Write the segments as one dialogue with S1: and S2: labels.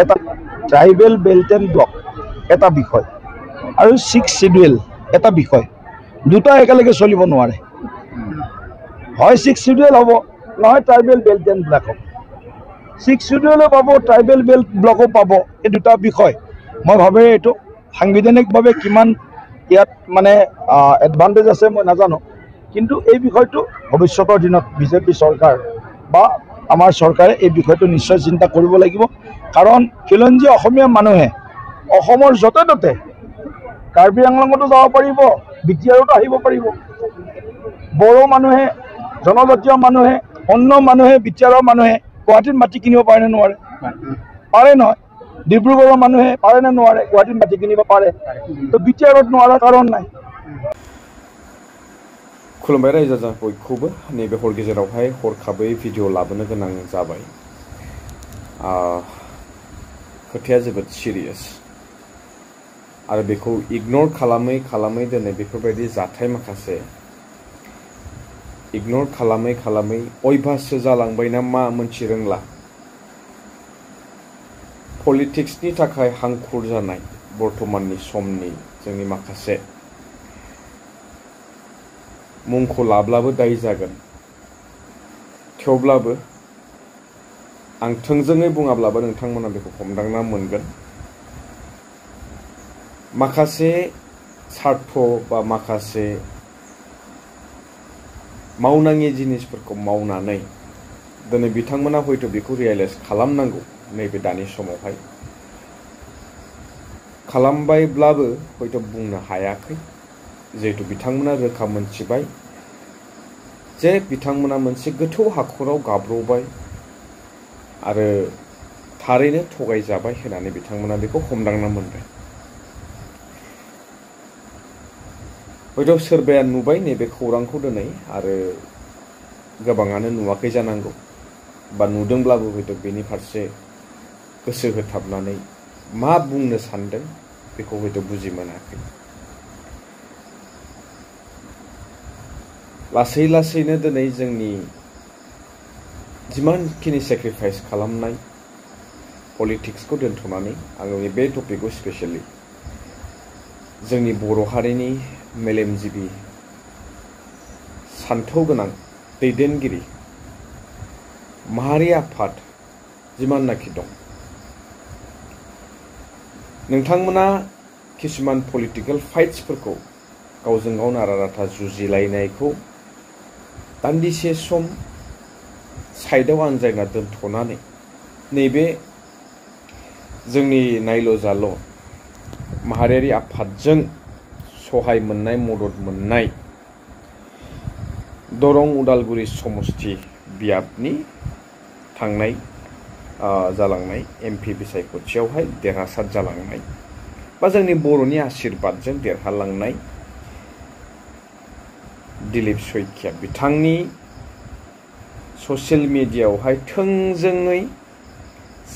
S1: এটা tribal belt end block এটা বিষয় আৰু 6 শিডিউল এটা বিষয় দুটা একেলগে চলিব নোৱাৰে হয় 6 শিডিউল হ'ব নহয় ট্রাইবেল বেল্ট এন্ড ব্লক হ'ব 6 শিডিউলো পাব ট্রাইবেল বেল্ট ব্লকও পাব এই দুটা বিষয় মই ভাবে এটো সাংবিধানিকভাৱে কিমান ইয়াত মানে এডভান্টেজ আছে মই নাজানো কিন্তু এই বিষয়টো ভৱিষ্যতৰ দিনত বিজেপি চৰকাৰ বা আমাৰ চৰকাৰে এই বিষয়টো নিশ্চয় চিন্তা কৰিব লাগিব কাৰণ খিলঞ্জীয়া অসমীয়া মানুহে অসমৰ য'তে ত'তে কাৰ্বি আংলঙতো যাব পাৰিব বিটিআৰতো আহিব পাৰিব বড়ো মানুহে জনজাতীয় মানুহে অন্য মানুহে বিটিআৰৰ মানুহে গুৱাহাটীত মাটি কিনিব পাৰে নে নোৱাৰে পাৰে নহয় ডিব্ৰুগড়ৰ মানুহে পাৰে নে নোৱাৰে গুৱাহাটীত মাটি কিনিব পাৰে তো বিটিআৰত নোৱাৰা কাৰণ নাই
S2: खुलुमबाय रायजो राजा बयखौबो नैबे हर गेजेरावहाय हरखाबै भिडिअ लाबोनो गोनां जाबाय खोथाया जोबोद सिरियास आरो बेखौ इगनर खालामै खालामै दिनै बेफोरबायदि जाथाय माखासे इगनर खालामै खालामै अयभाससो जालांबाय ना मा मोनथि रोंला पलिटिक्सनि थाखाय हांखुर जानाय बर्तमाननि समनि जोंनि माखासे मुंखौ लाब्लाबो दाय जागोन थेवब्लाबो आं थोंजोङै बुङाब्लाबो नोंथांमोना बेखौ हमदांना मोनगोन माखासे स्वार्थ बा माखासे मावनाङि जिनिसफोरखौ मावनानै दिनै बिथांमोना हयथ' बेखौ रियलाइज खालामनांगौ नैबे दानि समावहाय खालामबायब्लाबो हयथ' बुंनो हायाखै जिहेतु बिथांमोना रोखा मोनथिबाय जे बिथांमोना मोनसे गोथौ हाखराव गाब्रबाय आरो थारैनो थगायजाबाय होननानै बिथांमोना बेखौ हमदांना मोनबाय हयथ' सोरबाया नुबाय नैबे खौरांखौ दिनै आरो गोबाङानो नुवाखै जानांगौ बा नुदोंब्लाबो हयथ' बेनि फारसे गोसो होथाबनानै मा बुंनो सानदों बेखौ हयथ' बुजि मोनाखै लासै लासैनो दिनै जोंनि जिमानखिनि सेक्रिफाइस खालामनाय पलिटिक्सखौ दोनथ'नानै आङो बे टपिकखौ स्पेसियेलि जोंनि बर' हारिनि मेलेमजिबि सान्थौ गोनां दैदेनगिरि माहारि आफाद जिमाननाखि दं नोंथांमोना किसुमान पलिटिकेल फाइट्सफोरखौ गावजों गाव नारा नाथा जुजिलायनायखौ दान्दिसे सम साइडआव आनजायना दोनथ'नानै नैबे जोंनि नायल' जाल' माहारियारि आफादजों सहाय मोननाय मदद मोननाय दरं उदालगुरि समस्ति बियाबनि थांनाय जालांनाय एमपि बिसायख'थियावहाय देरहासार जालांनाय बा जोंनि बर'नि आशीर्बादजों देरहालांनाय दिलीप शइकिया बिथांनि ससियेल मिडियायावहाय थोंजोङै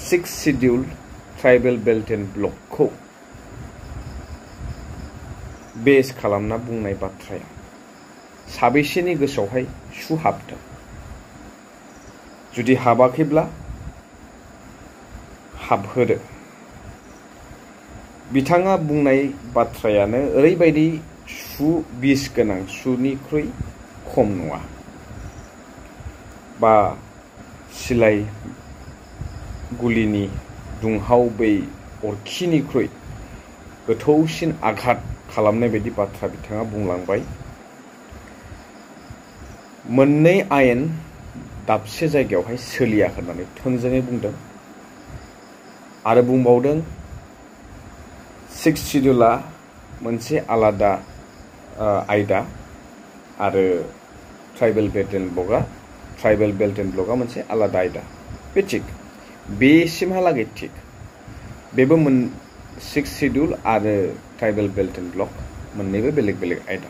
S2: 6 शिडिउल ट्राइबेल बेल्ट एन्ड ब्लकखौ बेस खालामना बुंनाय बाथ्राया साबेसेनि गोसोआवहाय सुहाबदों जुदि हाबाखैब्ला हाबहोदो बिथाङा बुंनाय बाथ्रायानो ओरैबायदि सु बिस गोनां सुनिख्रुइ खम नङा बा सिलाय गुलिनि दुंहाव बै अरखिनिख्रुइ गोथौसिन आघात खालामनाय बायदि बाथ्रा बिथाङा बुंलांबाय मोननै आयेन दाबसे जायगायावहाय सोलिया होननानै थोंजोङै बुंदों आरो बुंबावदों 6 शिडिउला मोनसे आलादा आयदा आरो ट्राइबेल बेल्ट एन्ड ब्लकआ मोनसे आलादा आयदा बे थिक बेसिमहालागै थिक बेबो 6 शिडिउल आरो ट्राइबेल बेल्ट एन्ड ब्लक मोननैबो बेलेग बेलेग आयदा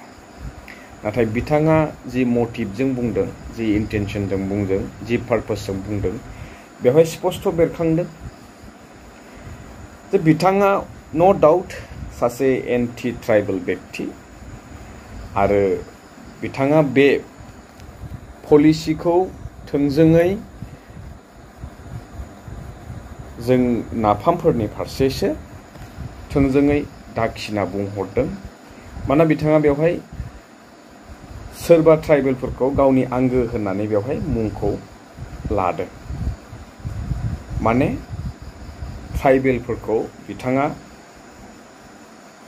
S2: नाथाय बिथाङा जि मटिभजों बुंदों जि इन्टेनसनजों बुंदों जि पार्पसजों बुंदों बेवहाय स्पष्ट बेरखांदों जे बिथाङा नो डाउट सासे एन्टि ट्राइबेल व्यक्ति आरो बिथाङा बे पलिसिखौ थोंजोङै जों नाफामफोरनि फारसेसो थोंजोङै दाखिना बुंहरदों। मानोना बिथाङा बेवहाय सोरबा ट्राइबेलफोरखौ गावनि आंगो होननानै बेवहाय मुंखौ लादों। माने ट्राइबेलफोरखौ बिथाङा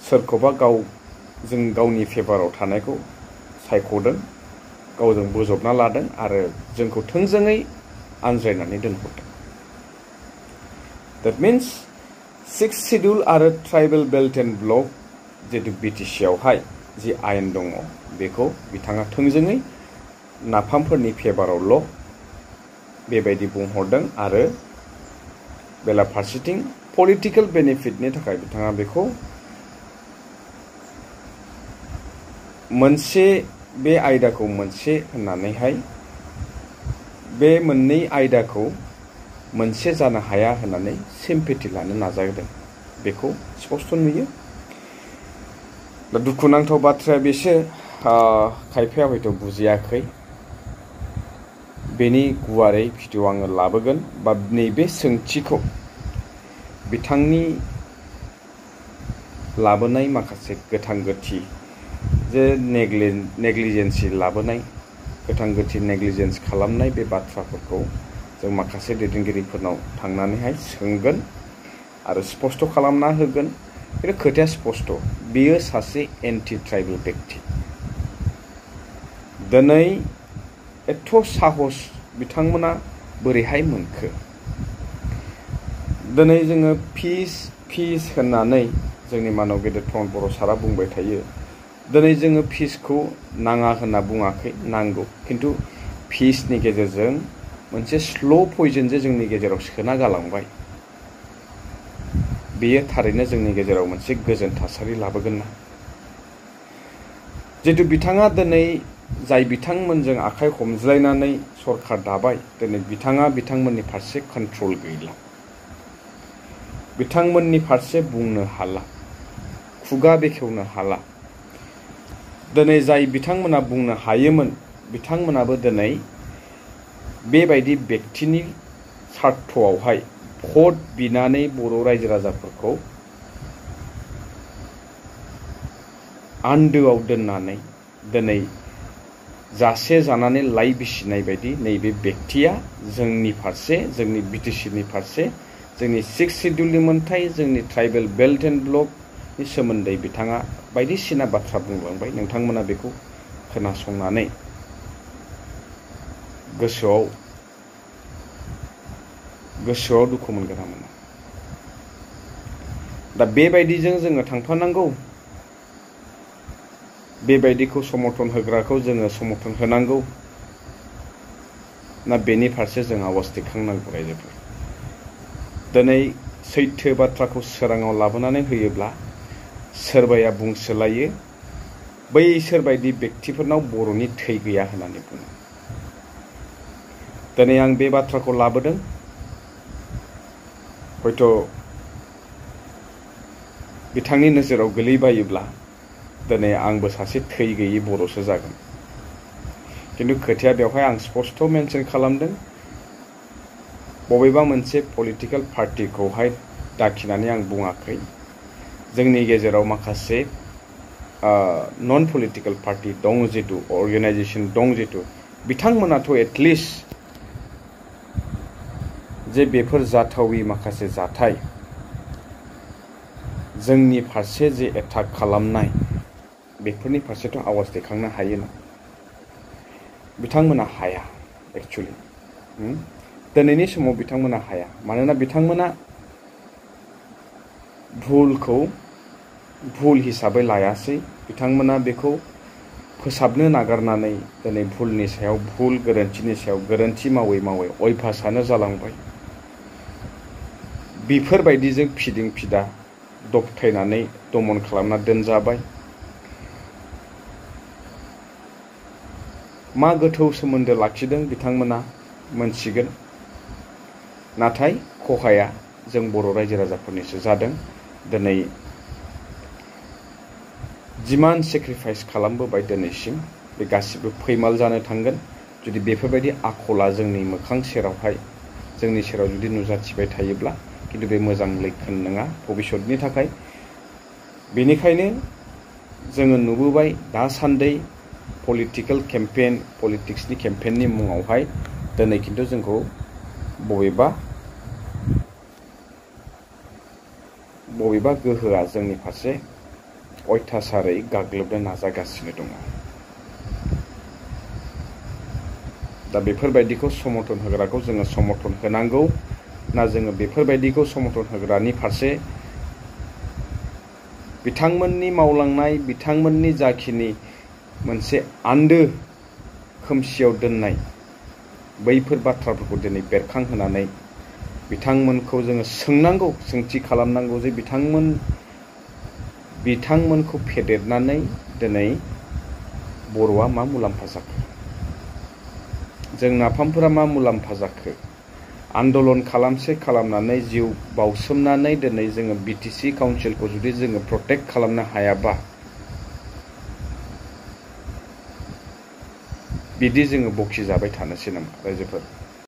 S2: सोरखौबा जों गावनि फेभाराव थानायखौ सायख'दों, गावजों बोजबना लादों आरो जोंखौ थोंजोङै आनज्रायनानै दोनहरदों। That means 6th Schedule आरो ट्राइबेल बेल्ट एन्ड ब्लक जितु BTC आवहाय जि आयेन दङ बेखौ बिथाङा थोंजोङै नाफामफोरनि फेभारावल' बेबायदि बुंहरदों आरो बेलाफारसेथिं पलिटिकेल बेनिफिटनि थाखाय बिथाङा बेखौ मोनसे बे आयदाखौ मोनसे होननानैहाय बे मोननै आयदाखौ मोनसे जानो हाया होननानै सिम्पेथि लानो नाजादों। बेखौ स्पष्ट नुयो। दा दुखुनांथाव बाथ्राया बेसो खायफाया हयथ' बुजियाखै। बेनि गुवारै भिडिअ आङो लाबोगोन बा नैबे सोंथिखौ बिथांनि लाबोनाय माखासे गोथां गोथि जे नेग्लिजेन्सि लाबोनाय गोथां गोथि नेग्लिजेन्स खालामनाय बे बाथ्राफोरखौ जों माखासे दैदेनगिरिफोरनाव थांनानैहाय सोंगोन आरो स्पष्ट खालामना होगोन। बे खोथाया स्पष्ट, बेयो सासे एन्टि ट्राइबेल बेक्ति। दिनै एथ' साहस बिथांमोना बोरैहाय मोनखो? दिनै जोङो फिस होननानै जोंनि मानव गेदेर प्रमद बर' सारा बुंबाय थायो। दिनै जोङो फिसखौ नाङा होनना बुङाखै, नांगौ। खिन्थु फिसनि गेजेरजों मोनसे स्ल' पयजन जे जोंनि गेजेराव सोना गालांबाय, बेयो थारैनो जोंनि गेजेराव मोनसे गोजोन थासारि लाबोगोन ना? जितु बिथाङा दिनै जाय बिथांमोनजों आखाइ हमज्लायनानै सरखार दाबाय, दिनै बिथांमोननि फारसे कन्ट्रल गैला, बिथांमोननि फारसे बुंनो हाला, खुगा बेखेवनो हाला। दिनै जाय बिथांमोना बुंनो हायोमोन, बिथांमोनाबो दिनै बेबायदि बेक्तिनि सार्थआवहाय भट बिनानै बर' रायजो राजाफोरखौ आन्दोआव दोननानै दिनै जासे जानानै लाइ बिसिनाय बायदि नैबे बेक्तिया जोंनि फारसे, जोंनि BTCनि फारसे, जोंनि 6th Schedule मोन्थाय, जोंनि ट्राइबेल बेल्ट एन्ड ब्लकनि सोमोन्दै बिथाङा बायदिसिना बाथ्रा बुंलांबाय। नोंथांमोना बेखौ खोनासंनानै गोसोआव दुखु मोनगोन ना मोना? दा बेबायदिजों जोङो थांफानांगौ, बेबायदिखौ समर्थन होग्राखौ जोङो समर्थन होनांगौ ना बेनि फारसे जों आवाज दैखांनांगौ? रायजोफोर, दिनै सैथो बाथ्राखौ सोराङाव लाबोनानै होयोब्ला सोरबाया बुंसोलायो बैसोरबायदि बेक्तिफोरनाव बर'नि थै गैया होननानै बुङो। दिनै आं बे बाथ्राखौ लाबोदों, हयथ' बिथांनि नोजोराव गोलैबायोब्ला दिनै आंबो सासे थै गैयै बर'सो जागोन। खिन्थु खोथाया बेवहाय आं स्पष्ट मेनसन खालामदों, बबेबा मोनसे पलिटिकेल पार्टिखौहाय दाखिनानै आं बुङाखै। जोंनि गेजेराव माखासे नन पलिटिकेल पार्टि दं जितु, अर्गेनाइजेसन दं जितु, बिथांमोनाथ' एटलिस्ट जे बेफोर जाथावि माखासे जाथाय, जोंनि फारसे जे एटाक खालामनाय, बेफोरनि फारसेथ' आवाज दैखांनो हायो ना? बिथांमोना हाया। एक्चुअलि दिनैनि समाव बिथांमोना हाया। मानोना बिथांमोना भुलखौ भुल हिसाबै लायासै। बिथांमोना बेखौ फोसाबनो नागारनानै दिनै भुलनि सायाव भुल, गोरोन्थिनि सायाव गोरोन्थि मावै मावै अयभासानो जालांबाय। बेफोरबायदिजों फिदिं फिदा दबथायनानै दमन खालामना दोनजाबाय। मा गोथौ सोमोन्दो लाखिदों बिथांमोना मोनसिगोन। नाथाय खहाया जों बर' रायजो राजाफोरनिसो जादों। दिनै जिमान सेक्रिफाइस खालामबोबाय दिनैसिम, बे गासिबो फैमाल जानो थांगोन जुदि बेफोरबायदि आखला जोंनि मोखां सेरावहाय, जोंनि सेराव जुदि नुजाथिबाय थायोब्ला। खिन्थु बे मोजां लैखोन नङा भबिष्यतनि थाखाय। बेनिखायनो जोङो नुबोबाय दासान्दि पलिटिकेल केम्पेन पलिटिक्सनि केम्पेननि मुङावहाय दिनै खिन्थु जोंखौ बबेबा गोहोआ जोंनि फारसे अयथासारै गाग्लोबनो नाजागासिनो दङ। दा बेफोरबायदिखौ समर्थन होग्राखौ जोङो समर्थन होनांगौ ना जोङो बेफोरबायदिखौ समर्थन होग्रानि फारसे बिथांमोननि मावलांनाय बिथांमोननि जाखिनि मोनसे आन्दो खोमसियाव दोननाय बैफोर बाथ्राफोरखौ दिनै बेरखांहोनानै बिथांमोनखौ जोङो सोंनांगौ, सोंथि खालामनांगौ जे बिथांमोनखौ फेदेरनानै दिनै बर'आ मा मुलाम्फा जाखो, जों नाफामफोरा मा मुलाम्फा जाखो, आन्दलन खालामनानै जिउ बावसोमनानै दिनै जोङो बिटिसि काउन्सिलखौ जुदि जोङो प्रटेक्ट खालामनो हायाबा बिदि जोङो बखिजाबाय थानोसै नामा रायजोफोर?